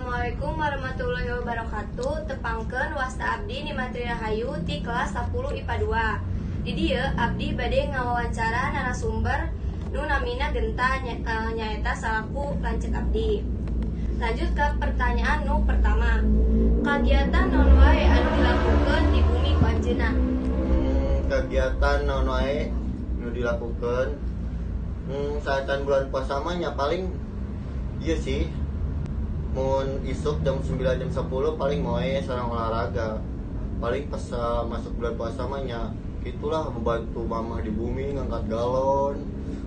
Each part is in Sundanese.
Assalamualaikum warahmatullahi wabarakatuh. Tepangkeun, wasta abdi Nimatri Rahayu ti kelas 10 IPA 2. Di dieu abdi bade ngawawancara narasumber nu namina Genta, nyaeta salaku lanceuk abdi. Lanjut ke pertanyaan nu pertama. Kagiatan naon wae anu dilakukeun di bumi ku anjeunna? Kegiatan naon wae nu dilakukan saat bulan puasa mah nya paling iya sih, mun isuk jam 9, jam 10 paling moe sareng olahraga. Paling pas masuk bulan puasa mah nya itulah, membantu mama di bumi, ngangkat galon,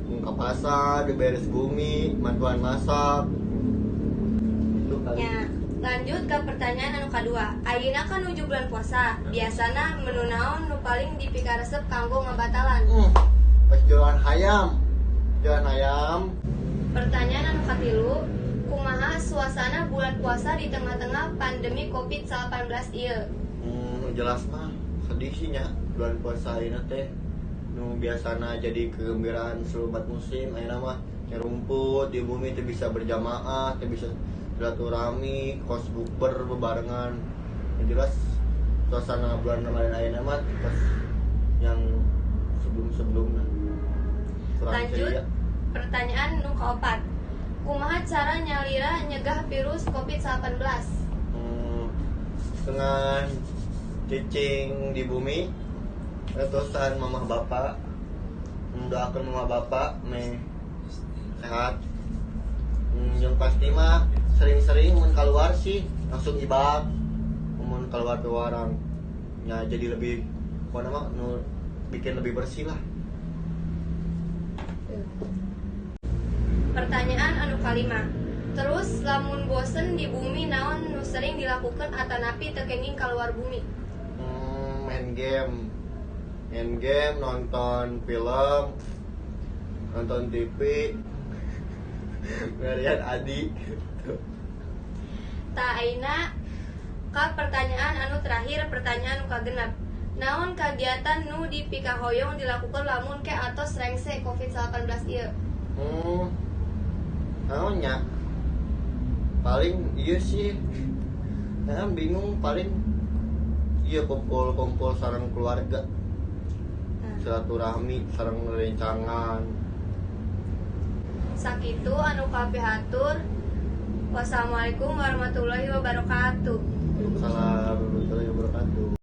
ke pasar, beres bumi, bantuan masak itu kali. Ya, lanjut ke pertanyaan anu kadua. Ayeuna kan nuju bulan puasa. Biasana menu naon nu paling dipikaresep kanggo ngabatalan? Pas jualan hayam, jualan ayam. Pertanyaan anu katilu, kumaha suasana bulan puasa di tengah-tengah pandemi Covid-19 ieu? Jelas mah sedih sih nya. Bulan puasa ayeuna teh nu biasana jadi kegembiraan seluruh umat muslim, ayeuna mah rumput di bumi teu bisa berjamaah, teu bisa silaturahmi, kos bukber bebarengan. Yang jelas suasana bulan Ramadan ayeuna mah pas yang sebelum-sebelumnya kurang Lanjut. ceria. Pertanyaan nu kaopat. Kumaha cara nyalira nyegah virus Covid-19? Dengan cicing di bumi, terusan mama bapak, mendoakan mama bapak meh sehat. Yang pasti mah sering-sering mun keluar sih langsung ibak, mun keluar ke warang ya jadi lebih pokoknya mah nu bikin lebih bersih lah. Pertanyaan anu kalima. Terus lamun bosen di bumi, naon nu sering dilakukan atanapi teu kenging keluar bumi? Main game, main game, nonton film, nonton TV, ngeliat Adi. Tah, ayeuna ka pertanyaan anu terakhir, pertanyaan nu kagenep. Naon kagiatan nu dipikahoyong dilakukan lamun ke atos rengse Covid-19 ieu? Naonnya paling iya sih. Nah, bingung, paling iya kumpul-kumpul sareng keluarga, Nah, silaturahmi sareng rencangan. Sakitu anu kapihatur. Wassalamualaikum warahmatullahi wabarakatuh. Salam warahmatullahi wabarakatuh.